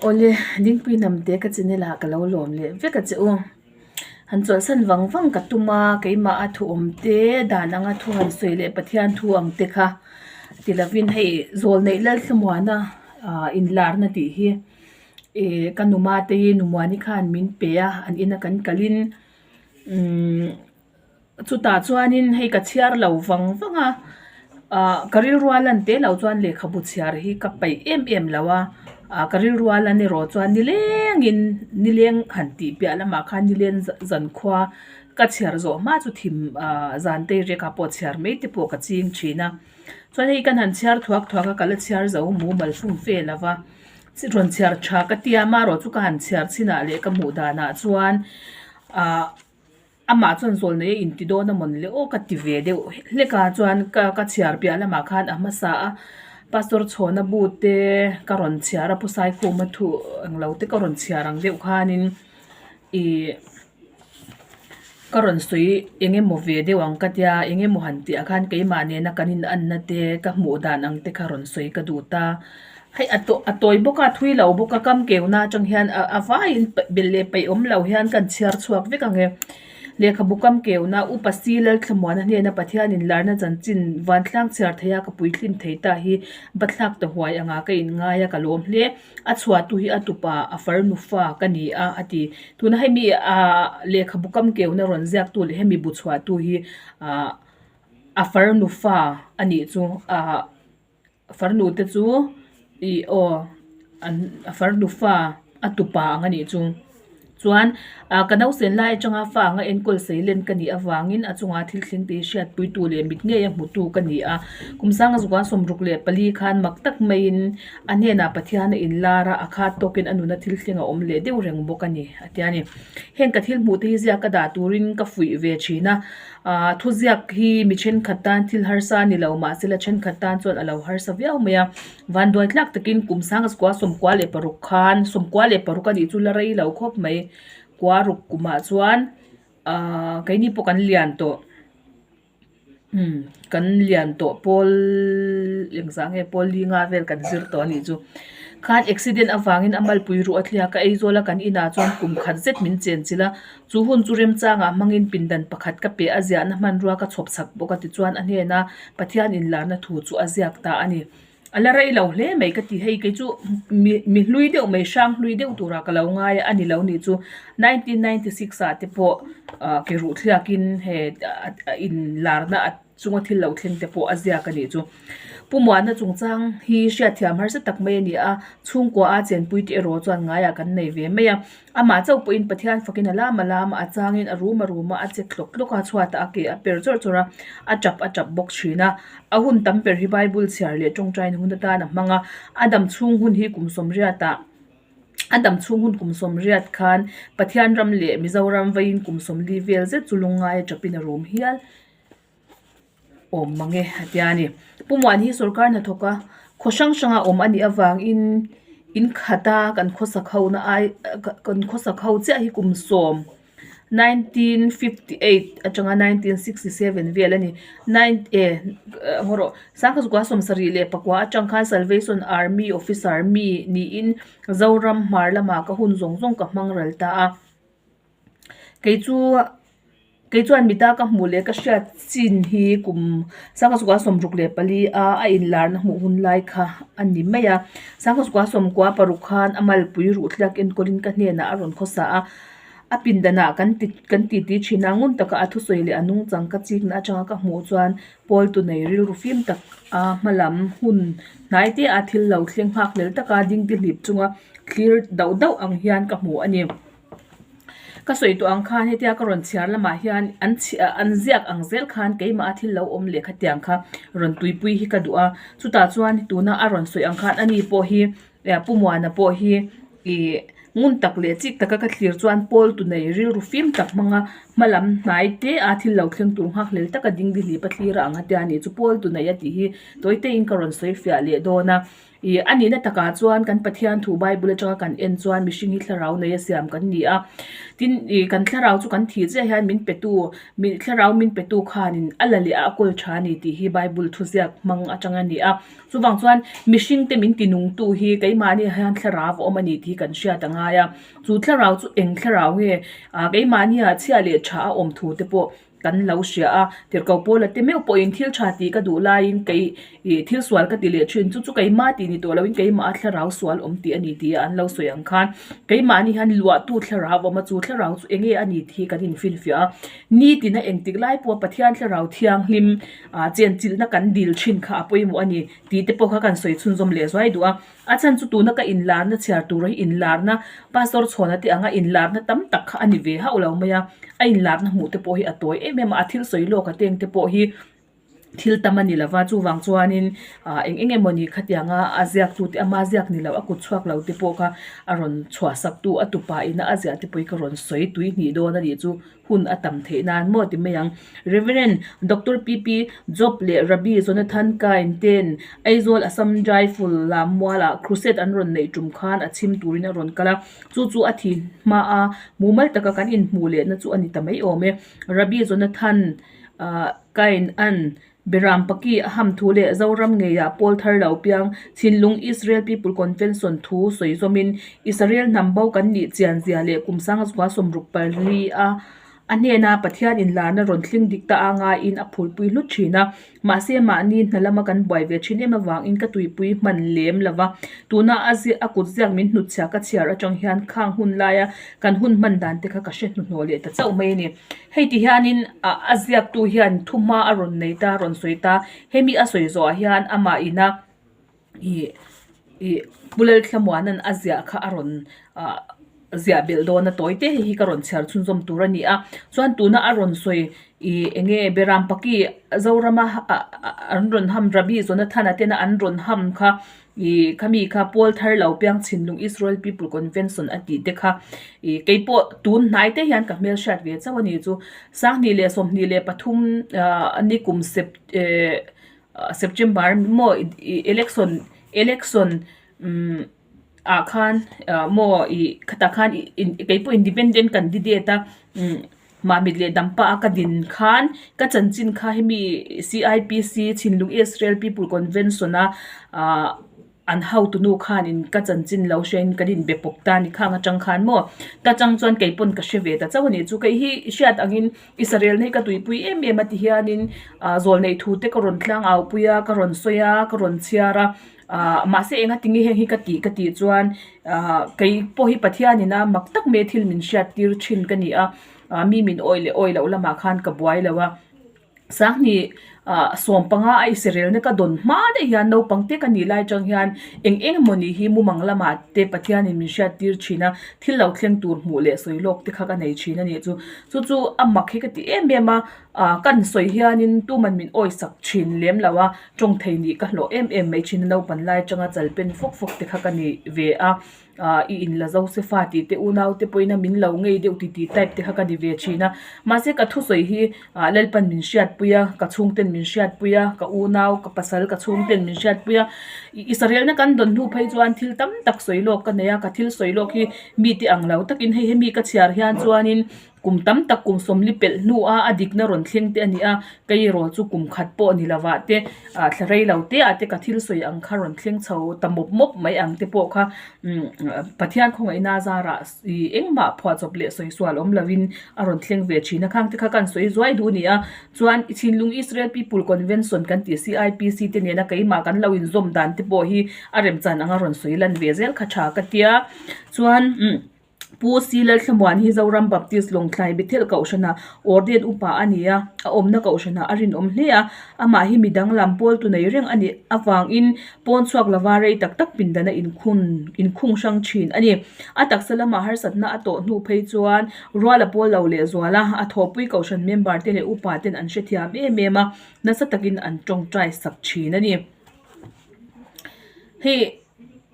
Awle, Dingpui Hnamte ka channel ah ka lo lawm leh vek a che u. Han chawlhsan vang vang ka tum a, keimah a thu awm te, dan anga thu han sawi leh Pathian thu ang te kha ti lovin hei zawl neih Lalthlamuana ah inlarna tih hi ih ka numa te hi Numuani khan min pe a, an ina kan kalin umm. Chutah chuanin hei ka chhiar lo vang vang a, ah ka rilru a lan teh loh chuan lehkhabu chhiar hi ka peih em em lo a, ah ka rilru a lan erawh chuan nilengin nileng han tih piah lamah khan nileng zankhua ka chhiar zawh hma chu thim ah zan te rek ah pawh chhiar mai te pawh ka ching thin a. Chuan hei kan han chhiar thuak thuak a ka la chhiar zo mumal fum fe lo va, rawn chhiar tha ka tia amaherawh chu ka han chhiar chinah leh ka hmuh danah chuan ah. Amah chuan zawl nei a inti dawn a mawn le aw ka ti ve deuh hlek a chuan ka ka chhiar piah lamah khan a hmasa a pastor chhawna bu te ka rawn chhiar a pu saikhuma thu englo te ka rawn chhiar ang deuh khanin ih ka rawn sawi eng emaw ve deuh ang ka tia eng emaw han tih ah khan keimah nena kan in anna te ka hmuh dan ang te kha rawn sawi ka duh ta. Hei a taw a tawi bawk a thui lo bawk a kam keuna atang hian a a vaiin belh leh peih awm lo hian kan chhiar chhuak vek ang e. Lehkhabu kam keuna Upa Si Lalthlamuana hnena Pathianin larna chanchin vantlang chhiar theia ka puitlin thei ta hi bathlak ta huai anga ka inngai a ka lawm hle. A chhuahtu hi a tupa a farnu fa ka ni a a ti. Tuna hemi ah lehkhabu kam keuna rawn ziaktu leh hemi bu chhuahtu hi ah a farnu fa a nih chu ah. Farnu te chu ih aw an farnu fa a tupa ang a nih chu chuan ah ka nausen lai atanga fa anga enkawl sei len ka nih avangin a chungah thil thleng te hi hriatpui tu leh mit ngei a hmu tu ka ni a kum sanga zukah sawmruk leh pali khan mak tak maiin a hnenah Pathian a inlar a a khat tawkin a nuna thil thleng a awm leh deuh reng bawk a ni a tia ni heng ka thil hmuh te hi ziak ka dah turin ka fuih ve thin a. Aaa thuziak hi mi thenkhat tan thil harsa a ni lo mahse la thenkhat tan chuan a lo harsa viau mai a vanduai tlak takin kum sang kua sawmkua leh paruk khan sawmkua leh paruk a nih chu la rei lo khawp mai kua ruk kumah chuan aaa keini pawh kan lian tawh umm kan lian tawh pawl engzah nge pawl li nga vel kan zir tawh a nih chu khan accident avangin a malpui ruh a thliak a Aizawl a kan inah chuan kum khat zet min chenchilh a. Chu hun chu remchangah hmangin pindan pakhat ka pe a ziahna hmanrua ka chhawp chak bawk a tichuan a hnena Pathian inlarna thu chu a ziak ta a ni. A la rei lo hle mai ka ti hei kei chu mi mi hlui deuh mai hrang hlui deuh turah ka lo ngai a a ni lo nih chu 1996 ah te pawh ah ke ruh thliakin he inlarna a chunga thil lo thleng te pawh a ziak a nih chu. Pu Muana chungchang hi hriatthiam harsa tak mai a ni a, chhungkua a chenpui te erawh chuan ngaiah kan nei ve mai a. Amah chauh pawhin Pathian fakin a lam a lam a, a changin a rum a rum a, a che tlawk tlawk a, chhuatah a ke a per chawrh chawrh a, a tap a tap bawk thin a. A hun tam ber hi Bible chhiar leh tawngtaina hun atan a hmang a, a dam chhung hun hi kum sawmriatah A dam chhung hun kum sawmriat khan Pathian ram leh Mizoram veiin kum sawmli vel zet chu lungngai a tapin a rum hial. Awm mang e a tia a ni. Pu Muan hi sorkar hnathawk a khaw hrang hranga awm a nih avangin in khata kan khawsak ho na ai kan khawsak ho chiah hi kum sawm 1958 atanga 1967 vel a ni. Nine e ngaw rawh Sangkazukua sawmsarih leh pakua atang khan Salvation Army officer mi niin Zoram hmar lamah ka hun zawng zawng ka hmang ral ta a. Kei chu. Kei chuan mita ka hmuh leh ka hriat chin hi kum sangkazukua sawmruk leh pali a a inlarna hmuh hun lai kha a ni mai a. Sangkazukua sawmkua paruk khan a malpui ruh thliak enkawlin ka hnenah a rawn khawsa a, a pindanah kan ti kan titi thin a, ngun taka a thusawi leh a nungchang ka chikna atanga ka hmuh chuan pawl tu nei rilru fim tak a hma lam hun hnai te a thil lo thleng nghak hlel taka ding ti hlip chunga thlir dauh dauh ang hian ka hmu a ni. Ka sawi tawh ang khan hetia ka rawn chhiar lamah hian an chhiah an ziak ang zel khan keimah a thil lo awm leh khatiang kha rawn tuipui hi ka duh a chutah chuan tuna a rawn sawi ang khan ani pawh hi Pu Muana pawh hi ih ngun tak leh chik taka ka thlir chuan pawl tu nei rilru fim tak hmanga Hma lam hnai te a thil lo thleng tur nghak hlel taka ding dihlip a thlir a ang a tia nih chu pawl tu nei a tih hi tawi te in ka rawn sawi fiah leh dawn a. Ih a nihna takah chuan kan Pathian thu Bible atanga kan en chuan mihring hi thlarau nei a siam kan ni a. Tin ih kan thlarau chu kan thih chiah hian min pe tu mi thlarau min pe tu khanin a la leh a a kawl tha a ni tih hi Bible thuziak hmang atang a ni a. Chuvang chuan mihring te min ti nung tu hi keimahni ah hian thlarau a awm a ni tih hi kan hriat a ngai a. Chu thlarau chu eng thlarau nge ah keimahni ah chhia leh tha a awm thu te pawh kan lo hria a. Tirhkoh Paula te meuh pawhin thil tha tih ka duh laiin kei ih thil sual ka ti leh thin chu chu keimah tih ni tawh loin keimah a thlarau sual awm tih a ni tih a an lo sawi ang khan keimahni hian luahtu thlarau a awm a chu thlarau chu eng nge a ni tih hi kan infinfiah a. Nitin a engtik lai pawha Pathian thlarau thianghlim ah chenchilhna kan dil thin kha a pawimawh a ni tih te pawh kha kan sawi chhunzawm leh zuai duh a. A chhan chu tuna ka inlarna chhiar tur hi inlarna Pastor Chhuana te anga inlarna tam tak kha a ni ve hauh lo mai a, a inlarna hmuh te pawh hi a tawi em em a, a thil sawi lawk a teng te pawh hi thil tam a ni lo va, chuvang chuanin ah eng eng emawni khatianga a ziaktu te ama ziak ni lo a kut chhuak lo te pawh kha a rawn chhuah sak tu a tupa ina a ziah te pawh hi ka rawn sawi tui hnih dawn a nih chu. hun a tam theih nan maw ti mai ang. Rev. Doctor PP Job leh Rabbi Jonathan Kain ten Aizawl Assam Rifle lam mualah crusade an rawn neih tum khan a chhim turin a rawn kal a, chu chu a thi hma a, mumal taka kan inhmuh lehna chu a ni ta mai awm e. Rabbi Jonathan Kain an Beram Paki a ham thu leh Zoram ngeiah Pawl thar lo piang Thinlung Israel People Convention thu sawi zawmin Israel hnam bo kan nih chian zia leh kum sanga zukua 64 a a hnena Pathian inlarna rawn thling dik ta a ngaiin a phulpui hlut thin a. Mahse mahni hna lama kan buai ve thin em avangin ka tuipui hman lem lo va. Tuna a a kut ziak min hnutchhia ka chhiar atang hian khang hun laia kan hun hman dan te kha ka hre hnuhnawh leh ta chauh mai a ni. Hei ti hianin ah a ziaktu hian thuhma a rawn nei ta a rawn sawi ta hemi a sawi zawhah hian amah ina ih ih Pu Lalthlamuana'n a ziah kha a rawn ah ziah belh dawn a tawi te hei hi ka rawn chhiar chhunzawm tur a ni a chuan tuna a rawn sawi ih eng nge Berampaki Zorama ah an rawn ham Rabbi Jonathana tena an rawn ham kha. Ih khami kha pawl thar lo piang chhinlung Israel People Convention a tih te kha ih keipawh tun hnai te hian ka hmel hriat ve chauh a ni chu sanghnih leh 23 ah ni kum sep eh September maw ih election election umm ah khan ah maw ih khatah khan ih keipawh independent candidate a umm. Mahmit leh Dampa a ka din khan ka chanchin kha hemi CIPC Chhinlung Israel People Convention a ah an hotunu khanin ka chanchin lo hriain kan inbe pawp ta a ni khang atang khan maw ta chang chuan kei pawn ka hre ve ta chauh a ni chu kei hi hriat angin Israel na hi ka tuipui em em a ti hianin ah zawl neih thu te ka rawn tlang au pui a ka rawn sawi a ka rawn chhiar a. Ahh mahse enga tinge heng hi ka tih ka tih chuan ahh kei pawh hi Pathianin a mak tak mai thil min hriat tir thin ka ni a ah mi min awih leh awih loh lamah khan ka buai lo a sanghnih ah 15 a Israel na ka dawn hma daih hian naupang te ka nih lai atang hian eng eng emaw ni hi mumang lamah te Pathianin min hriat tir thin a thil lo thleng tur hmuh leh sawi lawk te kha ka nei thin a nih chu chu chu a mak hi ka ti em em a ah kan sawi hianin tuman min awih sak thin lem lo a. Tawng thei nih ka hlawh em em mai thin a naupan lai atanga chal pen fawk fawk te kha ka ni ve a ah i in la Josefa tih te unau te pawhin a min lo ngei deuh ti tih type te kha ka ni ve thin a mahse ka thusawi hi ah Lalpan min hriatpui a ka chhungten min hriatpui a ka unau ka pasal ka chhungten min hriatpui a Israel na kan dawn hnu phei chuan thil tam tak sawi lawk ka nei a ka thil sawi lawk hi mite ang lo takin hei hemi ka chhiar hian chuanin Kum tam tak kum sawmli pelh hnua a dikna rawn thleng te a ni a, kei erawh chu kum khat pawh ni lovah te ah thla rei lo te ah te ka thil sawi ang kha rawn thleng chho ta mawp mawp mai ang te pawh kha umm Pathian khawngaihna zarah ih engmah phuahchawp leh sawi sual awm lovin a rawn thleng ve thin a, khang te kha kan sawi zuai duh a ni a, chuan Chhinlung Israel People Convention kan tih CIPC te nena keimah kan lo inzawm dan te pawh hi a remchan anga rawn sawi lan ve zel kha tha ka tia, chuan umm. Pu C. Lalthlamuan hi Zoram Baptist Lawngtlai Bethel Kohhrana Ordain upa a ni a, a awmna kohhranah a rinawm hle a, amah hi midang lam pawltu nei reng a nih avangin pawn chhuak lova rei tak tak pindana inkhun inkhung hrang thin a ni. A taksa lamah harsatna a tawh hnu phei chuan rual a pawl lo leh zual a, a thawhpui kohhran member te leh upa ten an hrethiam em em a, nasa takin an tawngtai sak thin a ni. Hei.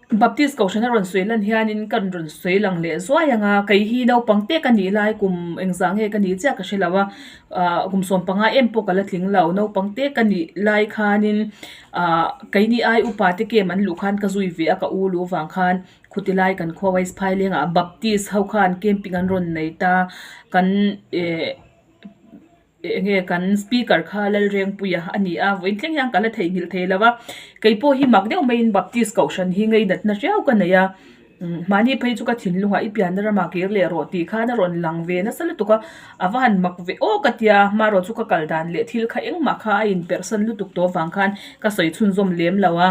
Baptist Kohhran a rawn sawi lan hianin kan rawn sawi lang leh zuai ang a, kei hi naupang te ka nih lai kum engzah nge ka nih chiah ka hre lo a, ah kum sawmpanga em pawh ka la tling lo, naupang te ka nih lai khanin ah keini ai upa te camp an luh khan ka zui ve a ka u luh vang khan khuti lai kan khua West Phailengah Baptist ho khan camping an rawn nei ta kan eh. Eng nge kan speaker kha Lalrengpuia a ni a, vawiin thleng hian ka la theihnghilh thei lo a, kei pawh hi mak deuh maiin Baptist kohhran hi ngei natna riau ka nei a, mahni phei chu ka thinlungah i pianna ramah kir leh rawh tih khan a rawn lang ve nasa lutuk a, a va han mak ve aw ka tia, hmarawh chu ka kal dan leh thil kha engmah kha a inperhsan lutuk tawh avang khan ka sawi chhunzawm lem lo a,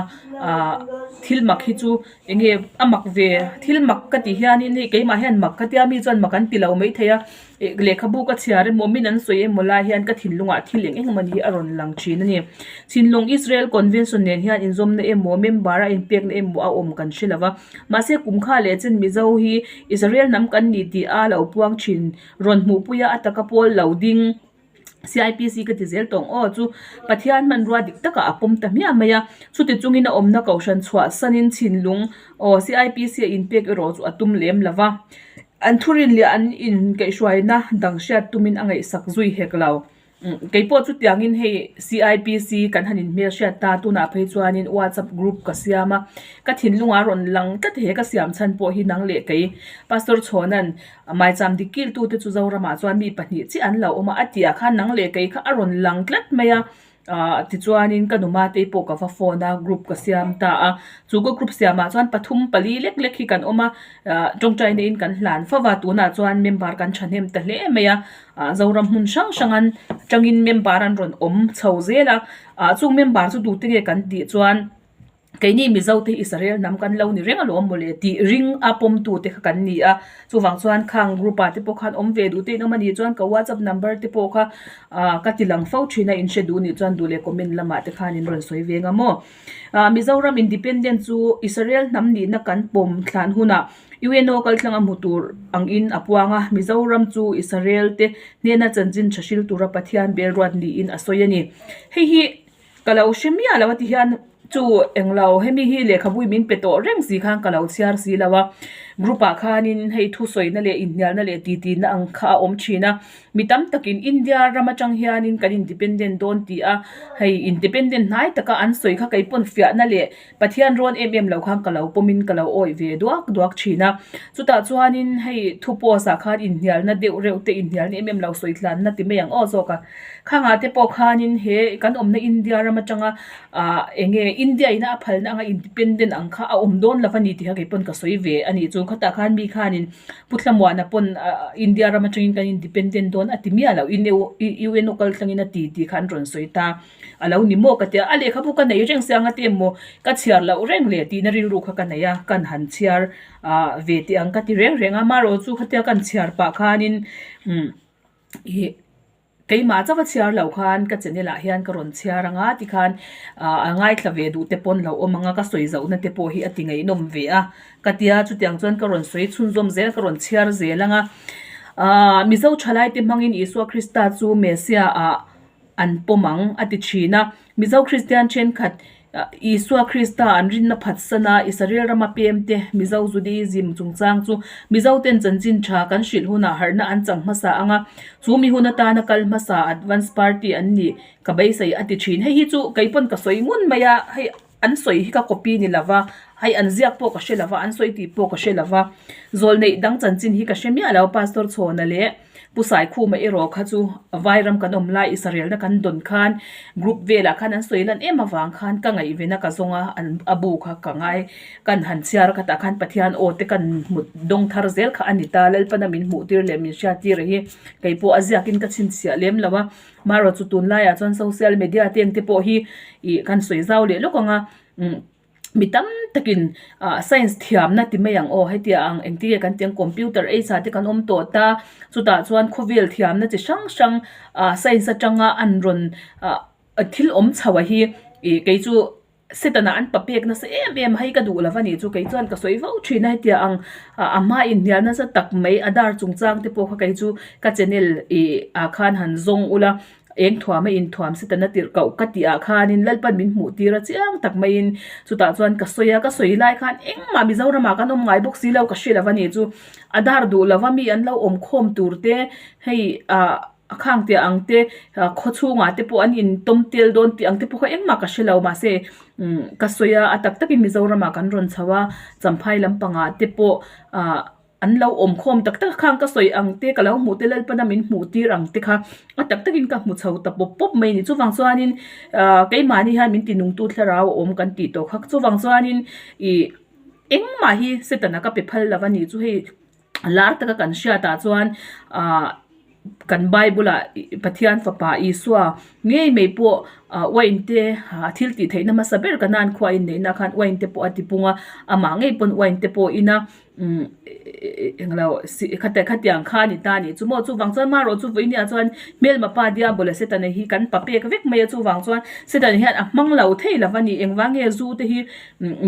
ah thil mak hi chu eng nge a mak ve thil mak ka tih hianin hei keimah hian mak ka tia mi chuan mak an ti lo maithei a. Lehkhabu ka chhiar emaw min an sawi emaw lai hian ka thinlungah thil eng eng mawni hi a rawn lang thin a ni. Thinlung Israel Convention nen hian inzawmna emaw member a inpekna emaw a awm kan hre lo va. Mahse kum kha leh chen Mizo hi Israel hnam kan ni tih a lo puang thin rawn hmuhpui a, a taka pawl lo ding CIPC ka ti zel tawng aw chu Pathian hmanrua dik takah a pawm ta hmiah mai a. Chuti chungin a awmna kohhran chhuahsanin thinlung aw CIPC a inpek erawh chu a tum lem lo va. An thurin leh an inkaihhruaina dang hriat tumin a ngaihsak zui hek lo. Keipawh chutiangin hei CIPC kan han inhmelhriat ta, tunah phei chuanin WhatsApp group ka siam a, ka thinlungah rawn lang tlat he ka siam chhan pawh hi nang leh kei Pastor Chhawna'n maicham dik kiltute chu Zoramah chuan mi pahnih chiah an lo awm a, a tihah khan nang leh kei kha a rawn lang tlat mai a. Ahh tichuanin ka numate pawh ka va phone a group ka siam ta a chu ka group siamah chuan pathum pali lek lek hi kan awm a ahh tawngtai na in kan hlan fo va tunah chuan member kan thahnem ta hle mai a ah Zoram hmun hrang hrang an tangin member an rawn awm chho zel a ah chung member chu tute nge kan tih chuan. Keini Mizote hi Israel hnam kan lo ni reng alawm mawle tih ring a pawmtute kha kan ni a, chuvang chuan khang group ah te pawh khan awm ve duh te in awm a nih chuan ka whatsapp number te pawh kha ah ka ti lang fo thin a, in hre duh nih chuan duh leh comment lamah te khan in rawn sawi ve ang maw. Ah Mizoram independent chu Israel hnam nihna kan pawm thlan hunah UNO kaltlang a hmu tur angin a puang a, Mizoram chu Israel te hnena chanchin tha hril tura Pathian belruat niin a sawi a ni. Hei hi. Ka lo hre miah lo a ti hian chu englo hemi hi lehkhabu min pe tawh reng si khan ka lo chhiar si lo a group ah khanin hei thusawina leh inhnialna leh titi na ang kha a awm thin a mi tam takin India ram atang hianin kan independent dawn tih a hei independent hnai taka an sawi kha kei pawn fiahna leh Pathian rawn em em lo khan ka lo pawmin ka lo awih ve duak duak thin a chutah chuanin hei thu post ah khan inhnialna deuh reuh te inhnialna em em lo sawi tlanna ti mai ang aw zawk a. Khangah te pawh khanin he kan awmna India ram atanga ah eng nge India ina a phalna anga independent ang kha a awm dawn lo a ni tih kha kei pawn ka sawi ve a nih chu. Khatah khan mi khanin Pu Thlamuana pawn ah India ram atangin kan independent dawn a ti miah loh UNO kal tlangin a ti tih kha an rawn sawi ta. A lo ni maw ka tia a lehkhabu ka nei reng sia anga te emaw ka chhiar loh reng leh tihna rilru kha ka nei a kan han chhiar ah ve teh ang ka ti reng reng a. Amaherawhchu khatia kan chhiar pah khanin umm ih. Keimah chauh a chhiar loh khan ka channel ah hian ka rawn chhiar anga tikhan ah a ngaithla ve duh te pawn lo awm anga ka sawi zohna te pawh hi a ti ngaihnawm ve a ka tia chutiang chuan ka rawn sawi chhunzawm zel ka rawn chhiar zel anga ah Mizo thalai te hmangin Isua Krista chu Messiah ah an pawm ang a ti thin a Mizo Kristian thenkhat Isua Krista an rinna phatsan a, Israel rama pem te Mizo Judaism chungchang chu Mizo ten chanchin tha kan hrilh hunah harhna an chang hmasa ang a, chu mi hun atana kal hmasa Advance Party an nih ka beisei a ti thin. Hei hi chu kei pawn ka sawi ngun mai a, hei an sawi hi ka copy ni lova, hei an ziak pawh ka hre lova, an sawi tih pawh ka hre lova, zawlneih dang chanchin hi ka hre miah lo Pastor Chhawna leh Pu Saikhuma erawh kha chu Vairam kan awm lai Israelna kan dawn khan group velah khan an sawi lan em avang khan ka ngaihven a ka zawng a an a bu kha ka ngai kan han chhiar a khatah khan Pathian aw te kan hmu dawng thar zel kha a ni ta Lalpana min hmuh tir leh min hriat tir hi kei pawh a ziakin ka chhinchhiah lem lo a marawh chu tunlaiah chuan social media te ang te pawh hi ih kan sawi zau leh lawk ang a umm. Mi tam takin ah science thiamna ti mai ang aw hetia ang engtin nge kan tih ang computer age ah te kan awm tawh ta chutah chuan khawvel thiamna chi hrang hrang ah science atanga an rawn ah thil awm chho a hi ih kei chu Satan ah an pa pek nasa em em a hei ka duh lo a nih chu kei chuan ka sawi vau thin a hetia ang ah a hma inhnial nasa tak mai a dar chungchang te pawh kha kei chu ka channel ih ah khan han zawng ula. Eng thuam a inthuam Setana tirh koh ka tih ah khanin Lalpan min hmuh tir a chiang tak maiin chutah chuan ka sawi a, ka sawi lai khan engmah Mizoramah kan awm ngai bawk si lo ka hre lo a ni chu a dar duh lova mi an lo awm khawm tur te hei ah a khang teh ang te ah khaw chhungah te pawh an intawm tel dawn tih ang te pawh kha engmah ka hre lo mahse umm ka sawi a a tak takin Mizoramah kan rawn chho a Champhai lampangah te pawh ah. An lo awm khawm tak tak a khang ka sawi ang te ka lo hmuh te Lalpana min hmuh tir ang te kha a tak takin ka hmu chho ta pawp pawp mai a ni. Chuvang chuanin ahh keimahni hian min ti nungtu thlarau a awm kan tih tawh kha chuvang chuanin ih engmah hi Setana ka pe phal lo a nih chu hei lar taka kan hriatah chuan ahh. Kan Bible ah Pathian fapa Isua ngei mai pawh ah wine te a thil tih theihna hmasa ber ka nan khua inneihna khan wine te pawh a ti pung a, amah ngei pawn wine te pawh in a umm englo khatiang kha a ni ta a nih chu maw chuvang chuan marawh chu vawiin ah chuan hmelma pa diabol a Setana hi kan pa pek vek mai a chuvang chuan Setana hian a hmang lo thei lo va ni engvang nge zu te hi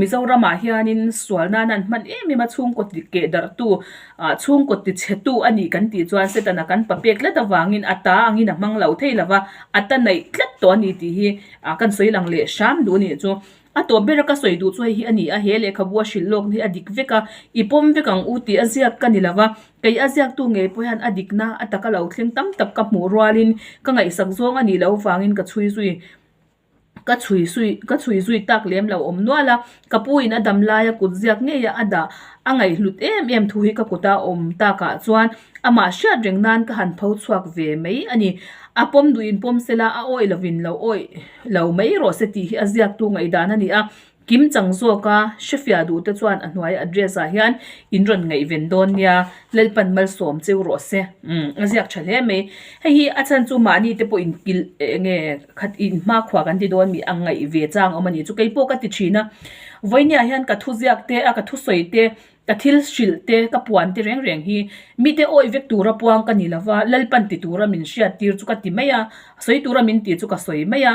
Mizoram ah hianin sual nana an hman em em a chhungkaw keh darh tu Ah chhungkaw ti chhe tu a nih kan tih chuan Setana kan pa pek tlat avangin a ta angin a hmang lo thei lo va, a ta neih tlat tawh a ni tih hi ah kan sawi lang leh hram duh a nih chu. A tawp bera ka sawi duh chu hei hi a ni a, he lehkhabu a hrilh lawk hi a dik vek a, i pawm vek ang u tih a ziak ka ni lo va, kei a ziaktu ngei pawh hian a dikna a taka lo thleng tam tak ka hmuh rualin ka ngaihsak zawng a nih loh vangin ka chhui zui. Ka chhui zui ka chhui zui tak lem lo awm nual a, ka pu in a dam laia kut ziak ngei a a dah a ngaihhlut em em thu hi ka kuta awm takah chuan amah hriat reng nan ka han pho chhuak ve mai a ni. A pawm duh in pawm sela a awih lovin lo awih lo mai rawh se tih hi a ziaktu ngaihdan a ni a. Kim chang zawka hrefiah duh te chuan a hnuai address ah hian in rawn ngaihven dawn nia, Lalpan malsawm cheu rawh se. Umm a ziak tha hle mai. Hei hi a chhan chu mahni te pawh in kilh eng nge khat in hmakhua kan ti dawn mi a ngaih ve chang awm a ni chu kei pawh ka ti thin a. Vawinia hian ka thu ziak te a ka thusawi te ka thil hrilh te ka puan te reng reng hi mite awih vek tura puang ka ni lova Lalpan ti tura min hriat tir chu ka ti mai a, sawi tura min tih chu ka sawi mai a.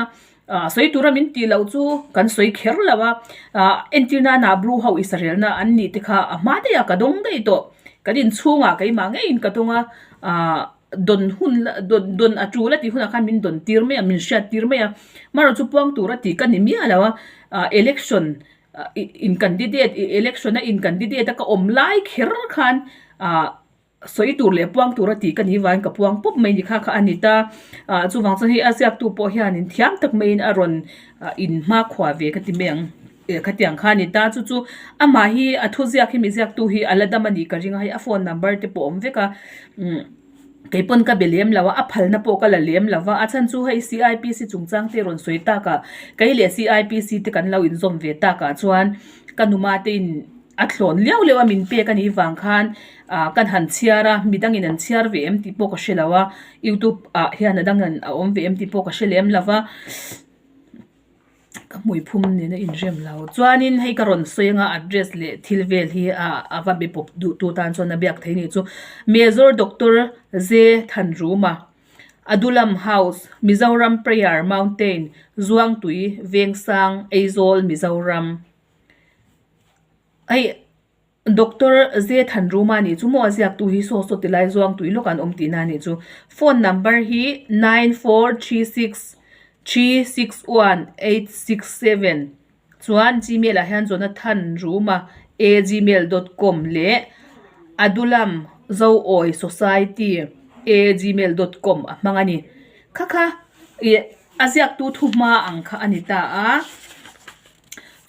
Ah sawi tura min tih loh chu kan sawi kher lo a, ah entir nana Bru ho Israelna an nih te kha a hma daih a ka dawng daih tawh, kan inchhungah keimah ngeiin ka dawng a, ah dawn hun la dawn dawn a tul a tih hunah khan min dawn tir mai a min hriat tir mai a, marawh chu puang tura tih ka ni miah lo a, ah election in candidate election a in candidate a ka awm lai kher khan ah. Sawi tur leh puang tur a tih ka nih vangin ka puang pawp mai ni kha kha a ni ta. Ah chuvang chuan hei a ziaktu pawh hianin thiam tak maiin a rawn in hmakhua ve ka ti mai ang khatiang kha a ni ta. Chu chu amah hi a thu ziak hi mi ziaktu hi a la dam a nih ka ring a, hei a phone number te pawh a awm vek a. Umm kei pawn ka be lem lo a, a phalna pawh ka la lem lo va, a chhan chu hei CIPC chungchang te rawn sawi takah kei leh CIPC te kan lo inzawm ve takah chuan ka numa te in A thlawn liau liau a min pek a nih vang khan ah kan han chhiar a, midangin an chhiar ve em tih pawh ka hre lo a, youtube ah hian a dangin a awm ve em tih pawh ka hre lem lo va, ka hmui phum nen a inrem lo. Chuanin hei ka rawn sawi anga address leh thil vel hi ah a va be pawp duh tu tan chuan a biak theih a nih chu. Major Doctor Ze Thanruma, Adulam House, Mizoram Prayer Mountain, Zuangtui, Vengsang, Aizawl, Mizoram. Hei Doctor Ze Thanruma nih chu maw a ziaktu hi saw saw tilai zuang tui lawk an awm tihna a nih chu. Phone number hi 9436 361 867 chuan gmail ah hian Jonathan Ruma a gmail dot com leh Adulam Zoawi Society a gmail dot com a hmang a ni. Kha kha ih a ziaktu thuhma ang kha a ni ta a.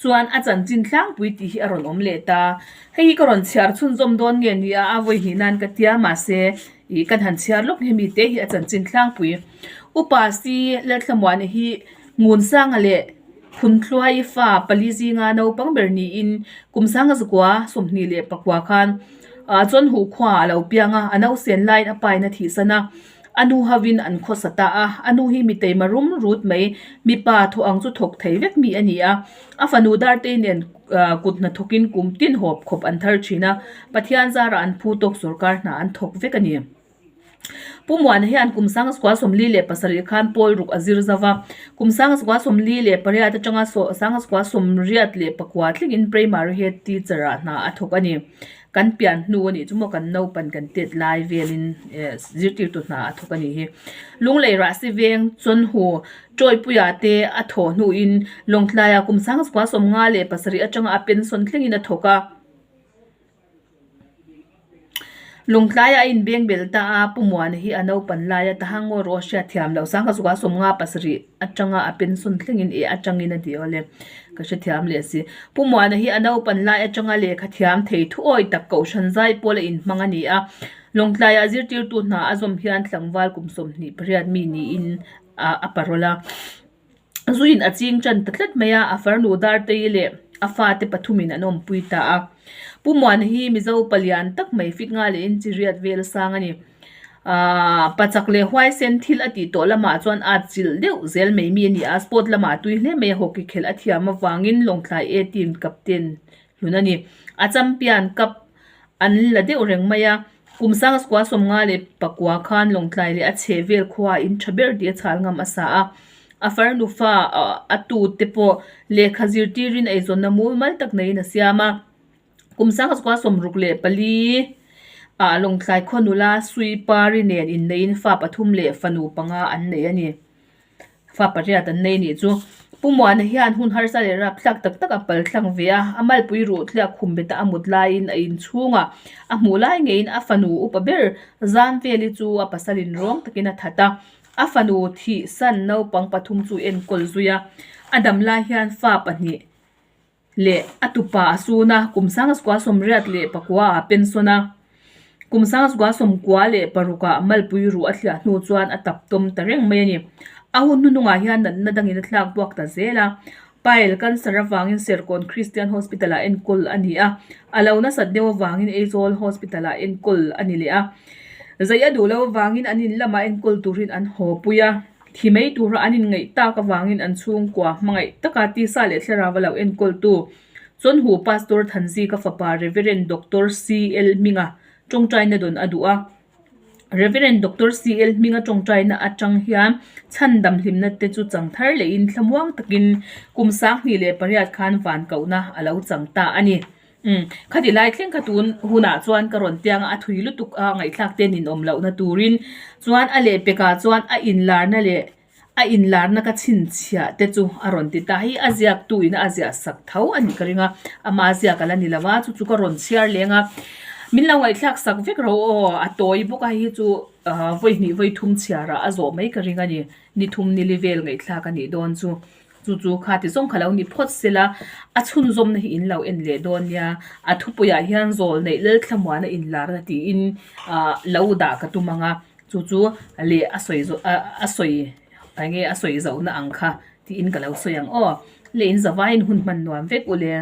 Chuan a chanchin tlangpui tih hi a rawn awm leh ta. Hei hi ka rawn chhiar chhunzawm dawn nge ni a, a vawi hnih nan ka tia mahse ih kan han chhiar lawk hemi te hi a chanchin tlangpui. Upa si Lalthlamuana hi Ngunsanga leh Phuntluai fa pali zinga naupang ber niin kum sanga zakua 21 khan ah chuan huh khua a lo piang a, a nausen laiin a pain a thihsan a. A nu hovin an khawsa ta a, a nu hi mi teima rum rut mai, mipa thawh ang chu thawk thei vek mi a ni a. A fanu Dartei nen kut hna thawkin kum tin hawp khawp an thar thin a, Pathian zarah an phu tawk sawrkar hna an thawk vek a ni. Pu Muana hian kum Sangchukua 47 khan pawl ruk a zir zauh va, kum Sangchukua 48 atanga Sangchukua 89 thlengin Primary Head Teacher ah hna a thawk a ni. Kan pian hnu a nih chu maw kan naupan kan tet lai velin zirtirtu hna a thawk a nih hi. Lunglei Rahsi veng Chawnhu Tawipuia te a thawh hnuin Lawngtlaiah kum Sangchukua 57 atanga a pension thlengin a thawk a. Lungtlaiah a inbeng bel ta a, Pu Muana hi a naupan laia Taha ngaw rawh a hriat thiam loh sang kha chukah 57 atanga a pension thlengin eh atangin a ti awle ka hrethiam leh si. Pu Muana hi a naupan lai atanga lehkha thiam thei thuawi tak Kohhran zai pawl a inhmang a ni a, Lawngtlaiah zirtirtu hna a zawm hian tlangval kum 28 mi niin a parol a. Zuiin a ching tan ta tlat mai a, a farnu Dartei leh a fate pathumin an awmpui ta a. Pu Muana hi Mizo palian tak mai fit nga leh inchi riat vel a sang a ni. Aaa pachak leh huaisen thil a tih tawh lamah chuan a chilh deuh zel mai mi a ni a, sport lamah tui hle mai a, hockey khelh a thiam avangin Lawngtlai A team captain hlun a ni. A champion cup an la deuh reng mai a, kum Sangchukua 54 khan Lawngtlai leh a chheh vel khua in tha ber tih a chhal ngam a sa a. A farnu fa a tu te pawh lehkha zirtirin eizawnna mumal tak neiin a siam a. Kum Sangchukua 64 ah Lawngtlai khaw nula Suipari nen inneiin fa pathum leh fanu panga an nei a ni. Fa pariat an nei nih chu. Pu Muana hian hun harsa leh rapthlak tak tak a pal thlang ve a, a malpui ruh thliak khum beta a mut laiin a inchhungah a hmuh lai ngeiin a fanu upa ber zan veli chu a pasalin rawng takin a that a, a fanu thih san naupang pathum chu enkawl zui a, a dam lai hian fa pahnih leh a tupa a sun a, kum sangchukua 84 ah a pension a, kum sangchukua 96 ah malpui ruh a thliah hnu chuan a tap tawm ta reng mai a ni. A hun hnuhnungah hian natna dangin a thlak buak ta zel a, pile cancer avangin Serkawn Christian Hospital ah enkawl a ni a, a lo nasat deuh avangin Aizawl Hospital ah enkawl a ni leh a, zai a duh loh avangin an in lamah enkawl turin an haw pui a. Thi mai tura an inngaih tak avangin an chhungkua hmangaih taka tisa leh thlarau a lo enkawltu Chawnhu Pastor Thanzika fapa Rev. Doctor CL Hminga tawngtaina dawn a duh a. Rev. Doctor CL Hminga tawngtaina atang hian chhandam hlimna te chu chang thar lehin thlamuang takin kum 28 khan van kohna a lo chang ta a ni. Umm, khati lai thleng kha tun hunah chuan ka rawn tiang a, a thui lutuk a ngaihthlak te ninawm lohna turin chuan a lehpekah chuan a inlarna leh a inlarna ka chhinchhiah te chu a rawn ti ta. Hei a ziaktu ina a ziah sak tho a nih ka ring a, ama ziak a la ni lo a, chu chu ka rawn chhiar leng a, min lo ngaihthlak sak vek ro aw, a tawi bawk a hei hi chu ah vawi hnih vawi thum chhiar ah a zawh mai ka ring a ni, ni thum ni li vel ngaihthlak a nih dawn chu. Chu chu kha ti zawng kha lo ni phawt sela, a chhunzawmna hi in lo en leh dawn nia, a thupuiah hian zawl neih Lalthlamuana inlarna tiin ah lo dah ka tum ang a, chu chu leh a sawi zawh ah a sawi eng nge a sawi zohna ang kha tiin ka lo sawi ang aw, leh in zavaiin hun hman nuam vek u le.